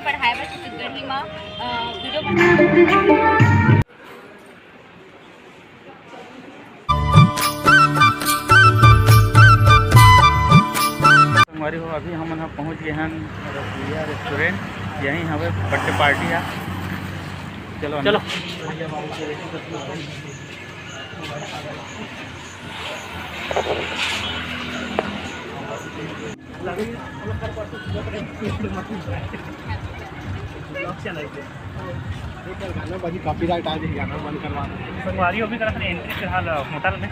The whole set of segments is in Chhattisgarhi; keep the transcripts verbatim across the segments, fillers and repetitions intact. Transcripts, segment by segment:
बढ़ाए बर छत्तीसगढ़ी म, अ, वीडियो बना। संगवारी हो, अभी हमन ह पहुंच गे हन रसगुल्ला रेस्टोरेंट। यहीं हवे बर्थडे पार्टी ह। चलो अंदर। चलो। गाना बजी, कॉपीराइट आ जाही, गाना बंद करवा दो। संगवारी हो भी करत हे एंट्री फिलहाल होटल में।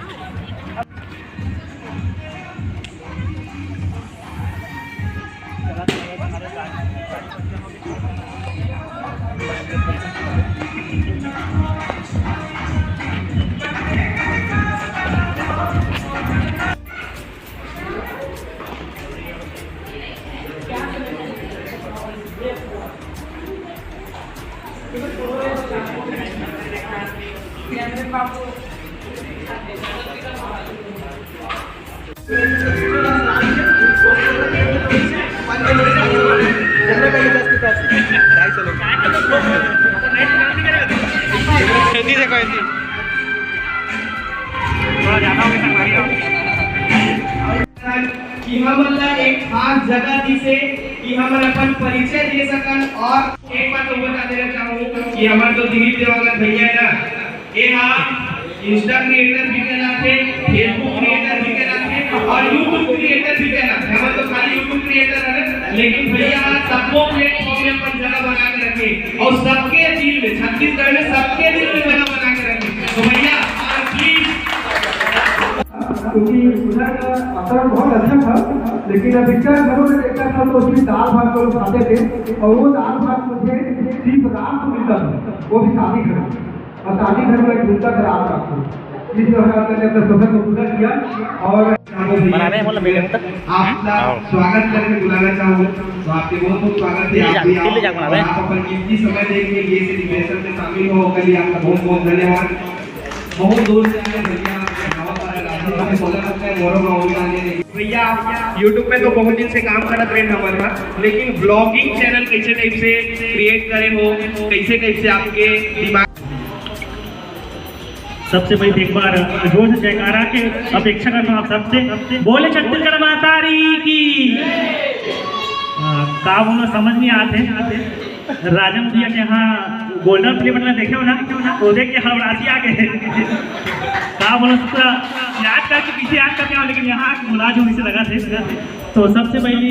खेती देखो, खेती। थोड़ा ज्यादा हो गया संगवारी हो। कि हमन ला एक खास जगह दिसे कि हमन अपन परिचय दे सकन। और एक बात तो बता देना चाहूँ कि हमर जो दिलीप देवांगन भैया है ना, ये हा Insta creator भी कहलाथे, Facebook creator भी कहलाथे और YouTube creator भी कहलाथे। हमन तो खाली YouTube creator है, लेकिन भैया हा सबो platform में अपन जगह बना के रखे और सबके दिल में, छत्तीसगढ़ में सबके दिल में जगह बना के रखे। तो भैया, प्लीज क्योंकि उधर का वातावरण बहुत अच्छा था, लेकिन अधिकतर घरों में देखता था तो उसमें दाल भात को लोग खाते थे, और वो दाल भात मुझे सिर्फ रात को मिलता था, वो भी शादी घर में। और शादी घर में ढूंढता था रात रात को। इस प्रकार मैंने अपने सफर को पूरा किया। और बना रहे हैं, मतलब, मेरे तक। आपका स्वागत करके बुलाना चाहूँ, तो आपके बहुत बहुत स्वागत है। आप भी आओ और आप अपन कीमती समय देके ये सेलिब्रेशन में शामिल हो, ओकर लिए आपका बहुत बहुत धन्यवाद। बहुत दूर से आए भैया, गाँव का राजू का भी बोला लगता है, मोरो गाँव में आने नहीं। भैया, आप YouTube पे तो बहुत दिन से काम करत रहे हमर साथ, लेकिन vlogging channel कैसे type से create करे हो, कैसे type से आपके दिमाग? सबसे पहले एक बार जोर से जयकारा के अपेक्षा करता हूँ आप सबसे, बोले छत्तीसगढ़ माता री की। हाँ, का बोलो, समझ नहीं आते। राजन भैया के यहाँ golden play button देखे हो ना, वो देख के हड़बड़ासी आ गए। का बोलो, पूरा याद करके, पीछे याद करके आओ, लेकिन यहाँ आके भुला जो इसे लगा थे। तो सबसे पहले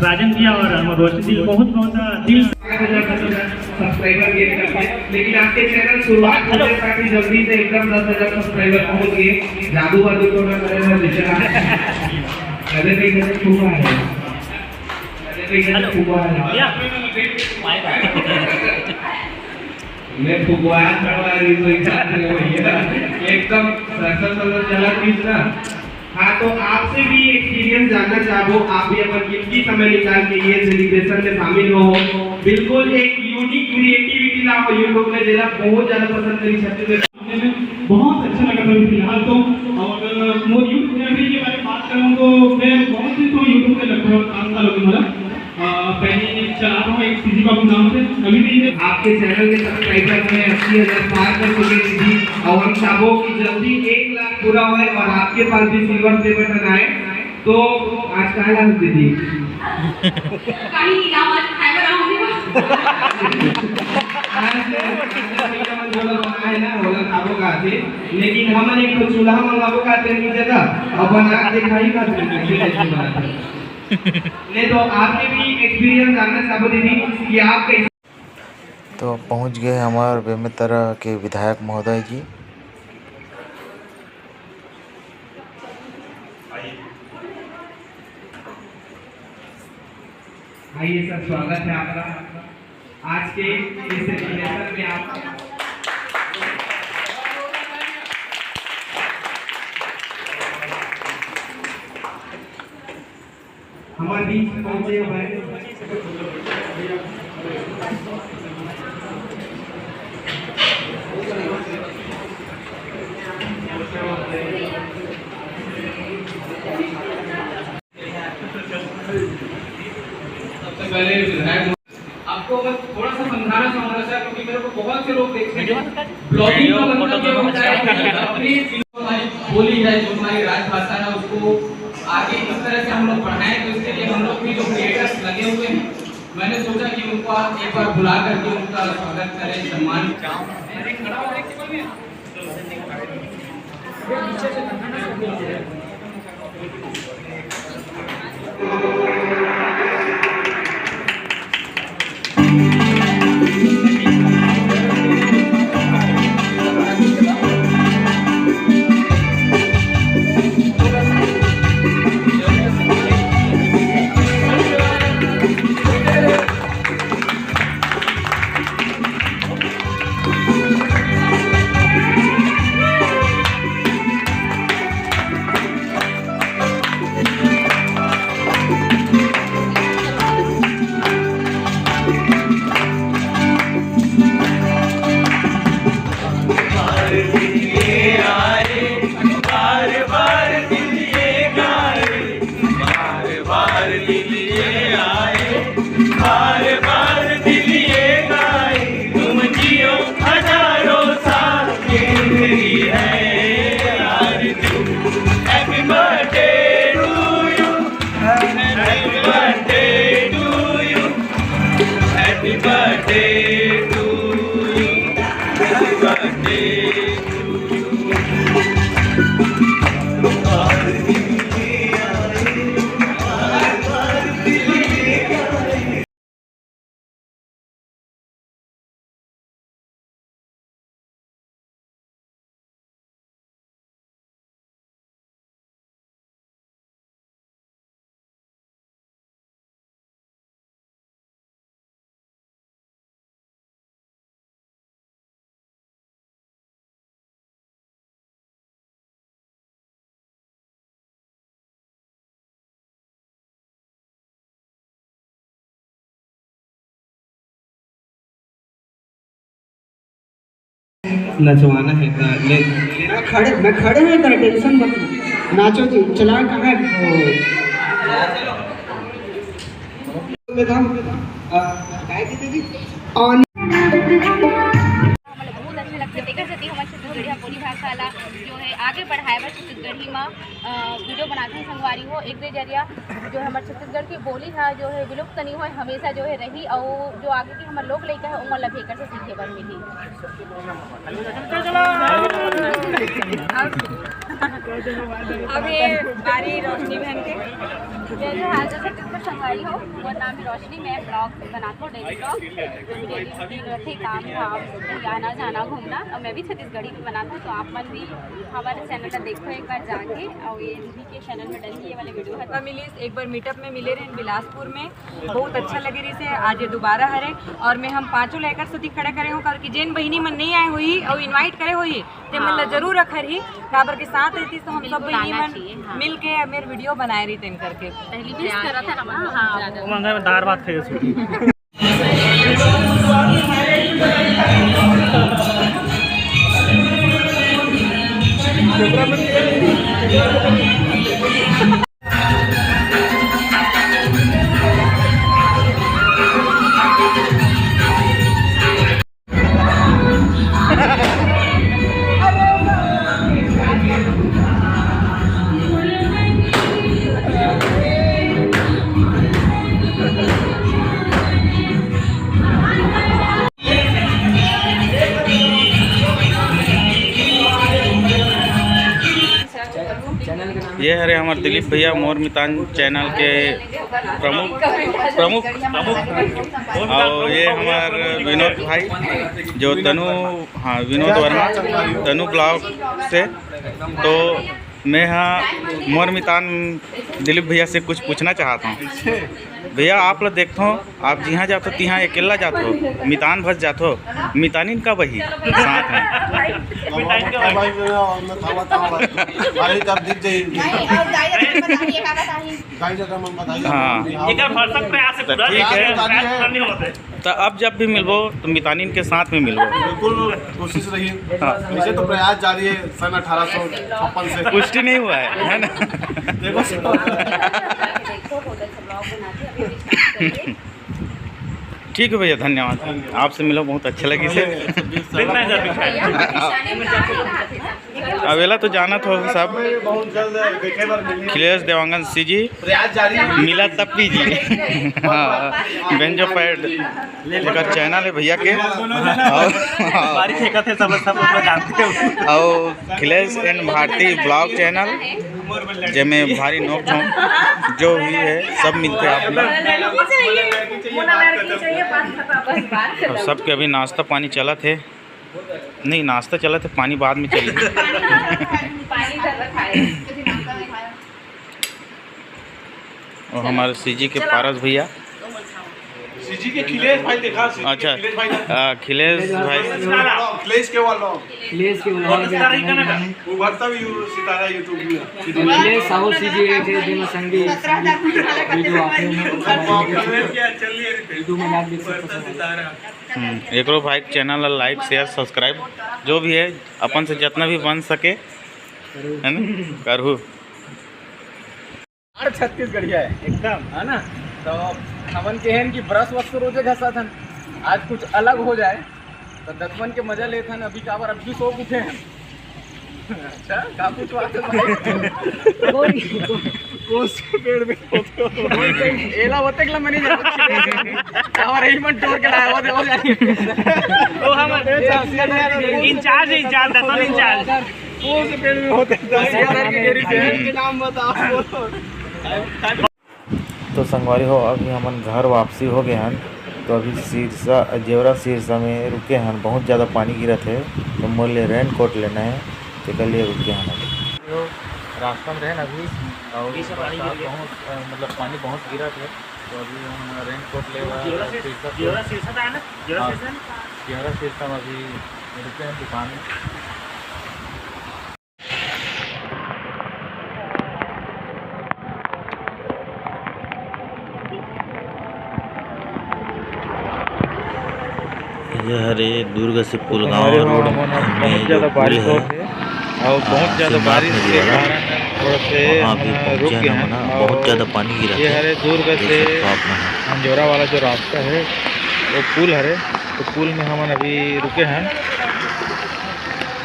राजन भैया और हमर रोशनी जी बहुत बहुत दिल से सब्सक्राइबर गेन करके, लेकिन आपके चैनल शुरुआत होते साथ ही जल्दी से एकदम दस हज़ार सब्सक्राइबर पहुंच गए। जादू वादू तो ना करे ना बेचारा। अरे नहीं, नहीं, छुपा है। हेलो। भैया। मैं फुकवाया खड़ा रही तो एक साथ में भैया। एकदम सरसर सरसर चला कुछ ना। हाँ, तो आपसे भी एक्सपीरियंस जानना चाहबो, आप भी अपन कीमती समय निकाल के ये सेलिब्रेशन में शामिल हो। बिल्कुल एक यूनिक क्रिएटिविटी ला हो YouTube में, जेला बहुत ज्यादा पसंद करी छत्तीसगढ़। बहुत अच्छा लगा था फिलहाल तो। और, अ, मोर यूट्यूब फैमिली के बारे में बात करूँ तो मैं बहुत दिन तो YouTube पे लगभग पाँच साल हो गए मला। अ, पहले चला रहा हूँ एक सीजी बाबू नाम से, अभी भी आपके चैनल के सब्सक्राइबर में अस्सी हज़ार पार कर चुके हैं जी। और हम चाहबो कि जल्दी एक लाख पूरा होए और आपके पास भी सिल्वर प्ले बटन आए। तो आज काय लागत दीदी? काही इनाम आज खाए बर आहूँ। आज, आज भैया मन बोला बनाए ना, ओला खाबो काथे, लेकिन हमन एक ठो चूल्हा मंगाबो काथे नी जगह, अब बना के दिखाई काथे, कैसे कैसे बनाते हैं। नहीं तो आपके भी एक्सपीरियंस जानना चाहबो दीदी कि आप कैसे तो पहुंच गए हमार बेमेतरा के विधायक महोदय जी। आइए सर, स्वागत है आपका। आज के इस सेलिब्रेशन में आप हमारे बीच पहुंचे हुए सबसे पहले विधायक है, जो हमारी राजभाषा है, उसको आगे किस तरह से हम लोग बढ़ाएं, तो इसके लिए हम लोग भी जो क्रिएटर्स लगे हुए हैं, मैंने सोचा कि उनको आप एक बार बुला करके उनका स्वागत करें, सम्मान। नचवाना है तो ले। मैं खड़े, मैं खड़े हैं, तेरा टेंशन मत ले। नाचो जी, चला कहाँ है? वो, मैं काम, आ, काय की तेरी? ऑन। हमला बहुत अच्छा लगता है, तेकर सेती हमर छत्तीसगढ़िया बोली भाषा ला जो है आगे बढ़ाए बर छत्तीसगढ़ी मा, अ, वीडियो बनाथन संगवारी हो। एक दे जरिया जो है हमर छत्तीसगढ़ के बोली हा जो है विलुप्त नहीं होय, हमेशा जो है रही, अउ जो आगे के हमर लोग लइका है ओमन ला भी एकर से सीखे बर मिलही। अब, अब ये बारी रोशनी बहन के। जय जोहार, जय छत्तीसगढ़ संगवारी हो। मोर नाम है रोशनी, मैं ब्लॉग बनाथो, डेली ब्लॉग। डेली रूटीन रथे, काम धाम, कहीं आना जाना घूमना, और मैं भी छत्तीसगढ़ी में बनाथो, तो आप मन भी हमारे चैनल का देखो एक बार जाके, और ये दीदी के चैनल में डली ये वाले वीडियो है। मिलिस, एक बार मीटअप में मिले रहे बिलासपुर में, बहुत अच्छा लगे रहिस हे। आज ये दोबारा हरे और मैं हम पांचों लेकर सती खड़े करे हूँ, करके जेन बहिनी मन नहीं आए हुई और इनवाइट करे हुई, ते मन ला हाँ। जरूर रखर ही, काबर के साथ रहती तो हम सब बहिनी मन चाहिए, हाँ। मिल के मेरे वीडियो बनाए रही तेन करके। पहली भी इस तरह था ना, हाँ, हाँ, बहुत ज़्यादा। वो महंगा में दार भात खाइए। ये हरे हमार दिलीप भैया, मोर मितान चैनल के प्रमुख, प्रमुख, प्रमुख। और ये हमार विनोद भाई, जो तनु, हाँ, विनोद वर्मा, तनु ब्लॉग से। तो मैं, हाँ, मोर मितान दिलीप भैया से कुछ पूछना चाहता हूँ। भैया, आप ला देखथो, आप जिहाँ जाथो, तिहाँ अकेला जाथो, मितान भस जाथो, मितानिन कब आही साथ में? अब भाई, अब भाई, अब मैं थावा, थावा भाई। अरे, तब दिख जाई। नहीं, और दाई अपन बताइए, का बताइए? दाई जगह मन बताइए। हाँ। एकर भरसक प्रयास है तो पूरा, ठीक है। प्रयास करनी होते। तो अब जब भी मिलबो, तो मितानिन के साथ में मिलबो। बिल्कुल, कोशिश रही। हाँ। वैसे तो प्रयास जारी है सन अठारह सौ छप्पन से। पुष्टि नहीं हुआ है, है ना? देखो। ठीक है भैया, धन्यवाद। आपसे मिलो, बहुत अच्छा लगी से। अब एला तो जानत हो सब, खिलेश देवांगन सीजी, मिला तप्पी जी। हाँ, बेंजो पैड एकर चैनल है भैया के। और, बारी फेंकत है, सब सब लोग जानते हो। और खिलेश एंड भारती ब्लॉग चैनल, जेमे भारी नोक झोंक जो भी है, सब मिलते हैं आप लोग। लड़की चाहिए, मोला लड़की चाहिए, बात खत्म, बस बात और सबके अभी नाश्ता पानी चलत है। नहीं, नाश्ता चलत है, पानी बाद में चली। पानी पानी कर रखा है। और हमारे सीजी के पारस भैया। सीजी के खिलेश भाई देखा, सीजी अच्छा। के खिलेश भाई। आ, खिलेश भाई। खिलेश के वाला। खिलेश के उलहन के उभरता भी यू- सितारा YouTube में। खिलेश साहू सीजी एक है, दोनों संगी वीडियो आते हैं, वीडियो में आप देख सकते हैं। हम्म, एकरो भाई के चैनल ला लाइक, शेयर, सब्सक्राइब जो भी है अपन से जितना भी बन सके, है ना, करहू। हर छत्तीसगढ़िया है एकदम, है ना। तो हमन के हैं कि ब्रश वश तो रोजे घसत हन, आज कुछ अलग हो जाए तो दतमन के मजा लेत हन। अभी काबर, अभी सो उठे हैं। अच्छा, का कुछ बात है भाई? कौन से पेड़ में होते हो? एला होते के ला मैंने जाना। और यही मन टोर के लाया, वो देखो जानी। वो हम इंचार्ज है, इंचार्ज, दतमन इंचार्ज। कौन से पेड़ में होते हैं? के नाम बताओ। तो संगवारी हो, अभी हमन घर वापसी हो गए हन। तो अभी सिरसा, जेवरा सिरसा में रुके हन। बहुत ज़्यादा पानी गिरत है, तो मोर लिए रेनकोट लेना है, तेकर लिए रुके हन अभी। रास्ता में रहे ना अभी, और बरसात बहुत, अ, मतलब पानी बहुत गिरत है, तो अभी हम रेनकोट ले बर सिरसा से, जेवरा सिरसा में अभी रुके हैं दुकान में। ये हरे दुर्ग से पुलगांव रोड में जो पुल है, और बहुत ज़्यादा बारिश के कारण थोड़ा से वहाँ भी पहुँचे हैं हमन। बहुत ज़्यादा पानी गिरा है, हरे दुर्ग से अंजोरा वाला जो रास्ता है, वो पुल हरे, तो पुल में हमन अभी रुके हैं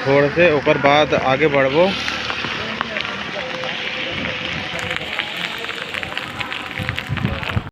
थोड़ा से, ओकर बाद आगे बढ़बो।